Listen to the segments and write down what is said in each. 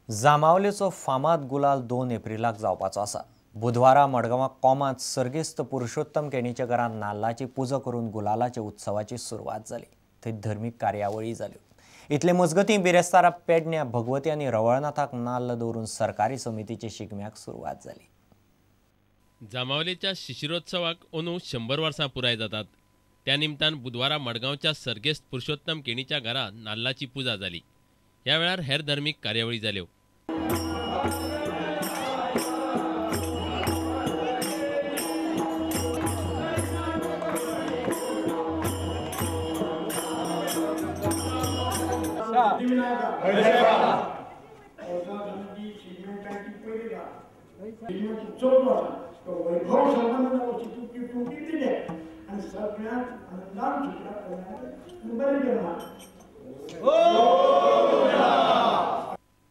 जांबावलेचो फामाद गुलाल 2 एप्रिलाक जावपाचो आसा। बुधवारा मडगांवां कोमांत सर्गेस्त पुरुषोत्तम केणीच्या घरांत नाल्लाची पुजा करून गुलालाच्या उत्सवाची सुरवात जाली। थंय धर्मीक कार्यावळी जाल्यो। इतले मजगतीं बिरेस्तारा पेडण्या भगवती आनी रवळनाथाक नाल्ल दवरून सरकारी समितीचे शिगम्याक सुरवात जाली। जांबावलेच्या शिशिरोत्सवाक अंदू 100 वर्सां पुराय जातात। त्या निमतान बुधवारा मडगांवच्या सर्गेस्त पुरुषोत्तम केणीच्या घरा नाल्लाची पुजा जाली। ह्या वेळार हेर धर्मीक कार्यावळी जाल्यो।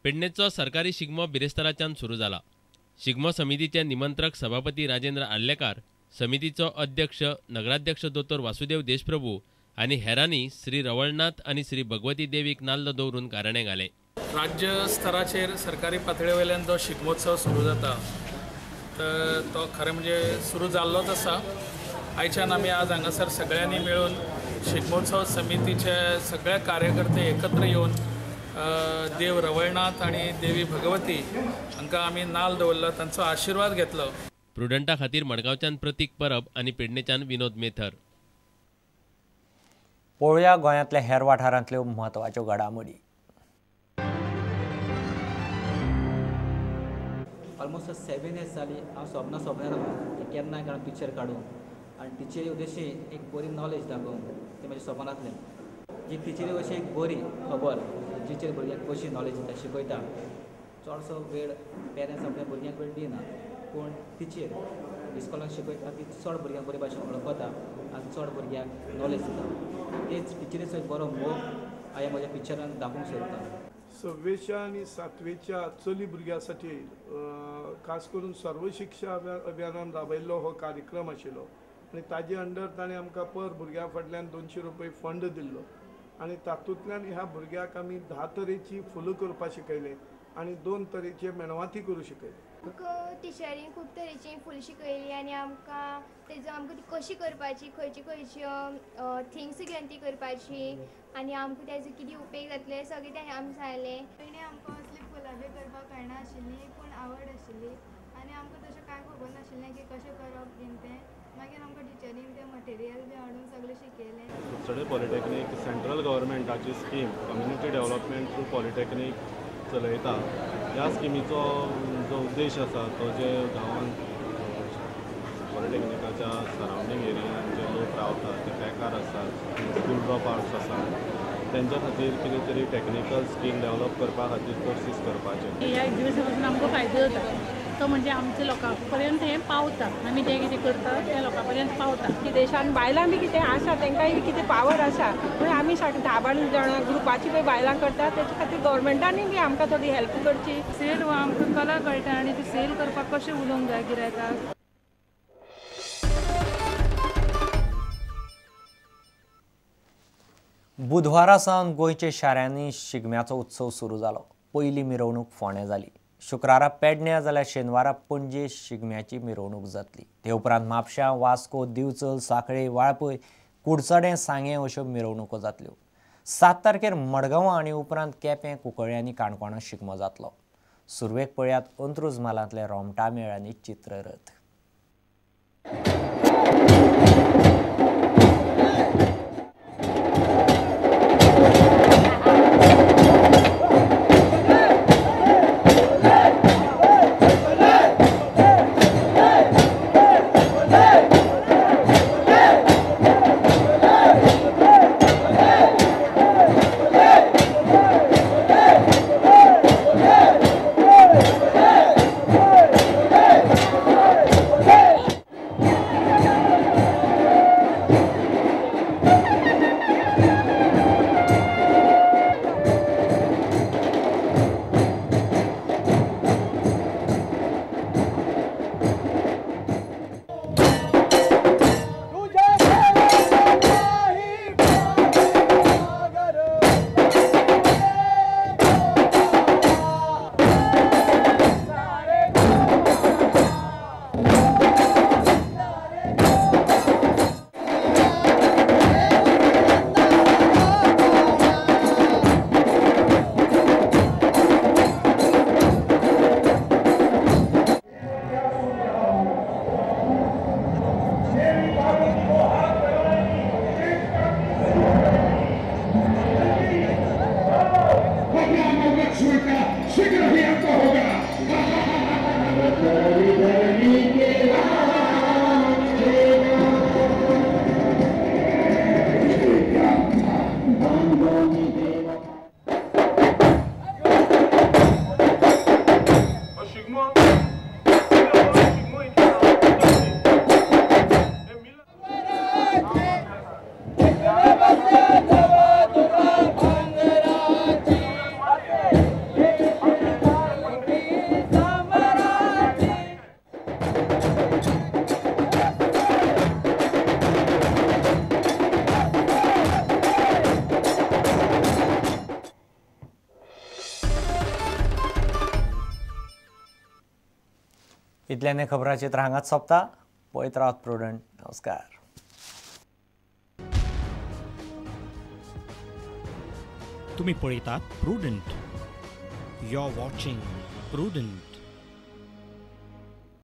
पेडणेचो सरकारी शिगमो बिरेस्ताराच्यान सुरू जाला। शिगमो समितीचे निमंत्रक सभापती राजेंद्र आर्लेकार, समितीचो अध्यक्ष नगराध्यक्ष दोतोर वासुदेव देशप्रभू आनी हेरांनी श्री रवळनाथ आनी श्री भगवती देवीक नाल्ल दवरून गाराणें घालें। राज्य स्तराचेर सरकारी पातळे वयल्यान जो शिगमोत्सव सुरू जाता तर तो खरें म्हणजे सुरू जाल्लोच आसा। आयच्यान आमी आज हांगासर सगळ्यांनी मेळून शिगमोत्सव समितीचे सगळे कार्यकर्ते एकत्र येवन देव रवळनाथ आनी देवी भगवती हांकां आमी नाल दवरलो, तांचो आशिर्वाद घेतलो। प्रुडंटा खातीर मडगांवच्यान प्रतीक परब आनी पेडणेच्यान विनोद मेथर। पळोवया गोंयांतल्या हेर वाठारांतल्यो म्हत्वाच्यो घडामोडी। ऑलमोस्ट 7 इयर्स जाली हांव सपनां सपनां रावलां केन्ना कारण पिक्चर काडूं आनी टिचरी उद्देशी एक बरी नॉलेज दाखोवंक तें म्हजें सपन आसलें। जी टिचरी अशी एक बरी खबर टिचर भुरग्यांक कशी नॉलेज दिता शिकयता। चडसो वेळ पेरंट्स आपल्या भुरग्यांक वेळ दिना, पूण टिचर इस्कॉलान शिकयता ती चड भुरग्यांक बरे भाशेन वळखता आनी चड भुरग्यांक नॉलेज दिता। तेच टिचरीचो एक बरो मोग हांवें म्हज्या पिक्चरान दाखोवंक सोदता। 6वेच्या आनी 7वेच्या चली भुरग्यांसाठी खास करून सर्व शिक्षा अभियानान राबयल्लो हो कार्यक्रम आशिल्लो आनी ताजे अंडर ताणें आमकां पर भुरग्या फाटल्यान 200 रुपये फंड दिल्लो आनी तातूंतल्यान ह्या भुरग्याक आमी 10 तरेची फुलां करपाक शिकयलें आनी 2 तरेचे मेणवाती करूं शिकयले। आमकां टिचरीन खूब तरेची फुलां शिकयली आनी आमकां तेजो आमकां ती कशी करपाची, खंयची खंयच्यो थिंग्स घेवन ती करपाची आनी आमकां तेजो कितें उपेग जातले सगळें तें आमकां सांगलें। पयलीं आमकां असली फुलां बी करपाक कळना आशिल्लीं, पूण आवड आशिल्ली आनी आमकां तशें कांय खबर नाशिल्लें की कशें करप बीन तें। मागीर आमकां टिचरीन तें मटेरियल बी हाडून सगळें शिकयलें। कुडचडे पॉलिटेक्नीक सेंट्रल गव्हर्मेंटाची scheme community development through polytechnic चलयता। ह्या स्किमीचो जो उद्देश आसा तो जे गांवांत पॉलिटेक्निकाच्या सरावंडींग एरियान जे लोक रावतात ते बेकार आसात, स्कूल ड्रॉप आवट्स आसात, तेंच्या खातीर कितें तरी टॅक्निकल स्कील डेव्हलप करपा खातीर कोर्सीस करपाचे। ह्या एक्झिबिशना पासून आमकां फायदो जाता तो म्हणजे आमच्या लोकां पर्यंत हें पावता, आमी जें कितें करता तें लोकां पर्यंत पावता। की देशान बायलां बी कितें आसा तांकांय बी कितें पावर आसा, पूण आमी 10-12 जाणां ग्रुपाची पळय बायलां करता तेचे खातीर गव्हर्मेंटानूय बी आमकां थोडी हेल्प करची। सेल हो आमकां कला कळटा आनी ती सेल करपाक कशें उलोवंक जाय गिरायकाक। बुधवारा सावन गोंयच्या शारांनी शिगम्याचो उत्सव सुरू जालो। पयली मिरवणूक फोंड्यां जाली। शुक्रारा पेडण्या जाल्यार शेनवारा पणजे शिगम्याची मिरवणूक जातली। ते उपरांत म्हापश्यां, वास्को, दिवचल, सांखळे, वाळपय, कुडचडें, सांगें अश्यो मिरवणुको जातल्यो। 7 तारखेर मडगांवां आनी उपरांत केपें, कुंकळ्ळे आनी काणकोणां शिगमो जातलो। सुरवेक पळयात अंत्रुज म्हालांतले रोमटा मेळ आनी चित्ररथ। इतल्यान खबरांचित्र हांगाच सोंपता. पळयत रावात प्रुडंट. नमस्कार. तुम्ही पळयतात Prudent. You are watching Prudent.